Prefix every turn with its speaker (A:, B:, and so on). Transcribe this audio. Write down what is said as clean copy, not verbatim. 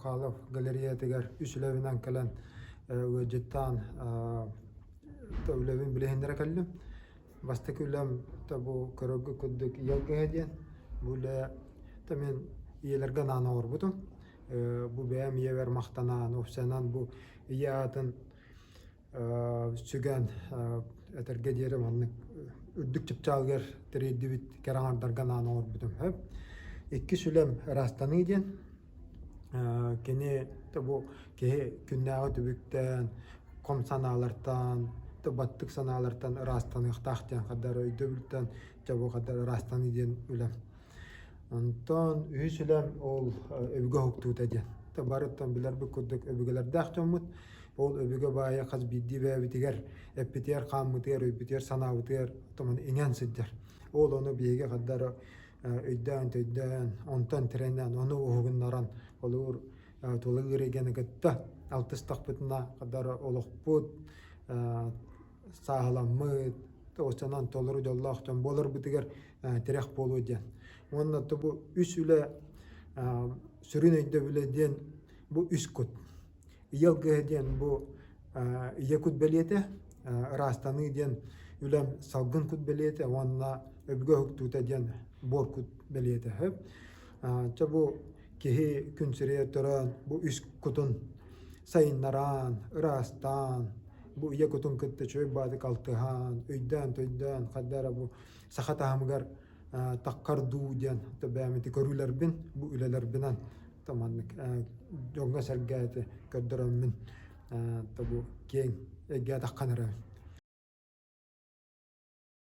A: Михайлов галереятыгар үс үлэбинэн кэлэн ыалдьыттаан үлэбин билиһиннэрэ кэллим. Бастакы үлэм бу көрөргө курдук ийэ алгыһа диэн. Бу үлэ мин ийэлэргэ анаан оҥорбутум. Бу бэйэм ийэбэр махтанаан, уопсайынан бу ийэ аатын сүгэн этэргэ диэри маннык үрдүк чыпчаалыгар тириэрдибит кэрэ аҥардарга анаан оҥорбутум. Иккис үлэм ыраастаныы диэн. Кини бу киһи күннээҕи түбүктэн, хом санаалартан, баттык санаалартан ыраастаныахтаах диэн хаддар өйдөбүлтэн дьэ бу хаддар ыраастаныы диэн үлэм. Онтон үһүс үлэм ол өбүгэ уһуктуута диэн. Барыттан билэрбит курдук өбүгэлэрдээх дьоммут. Ол өбүгэ баайа хас биирдии бэйэбитигэр, эппитигэр, хааммытыгар, өйбүтүгэр, санаабытыгар туман иҥэн сылдьар. Ол ону биһиги хаддара өйдөөн-төйдөөн, онтон тирэнэн, ону уһугуннаран, холуур тулалыыр эйгэни кытта алтыстахпытына хадара олохпут сааһыламмыт, оччонон толору дьоллоох дьон буоларбытыгар тирэх буолуо диэн. Уонна бу үс үлэ сүрүн өйдөбүлэ диэн бу үс кут. Ийэ алгыһа диэн бу ийэ кут бэлиэтэ, ыраастаныы диэн үлэм салгын кут бэлиэтэ уонна өбүгэ уһуктуута диэн буор кут бэлиэтэ. Чэ бу киһи күн сиригэр төрөөн бу үс кутун сайыннаран, ыраастаан, бу ийэ кутун кытта үчүгэй баадык алтыһан, өйдөөн-төйдөөн, хайда эрэ бу саха таһымыгар таххар дуу диэн бэйэм ити көрүүлэрбин, бу үлэлэрбинэн маннык дьоҥҥо-сэргэҕэ көрдөрөммүн бу киэҥ эйгэҕэ таххан эрэбин.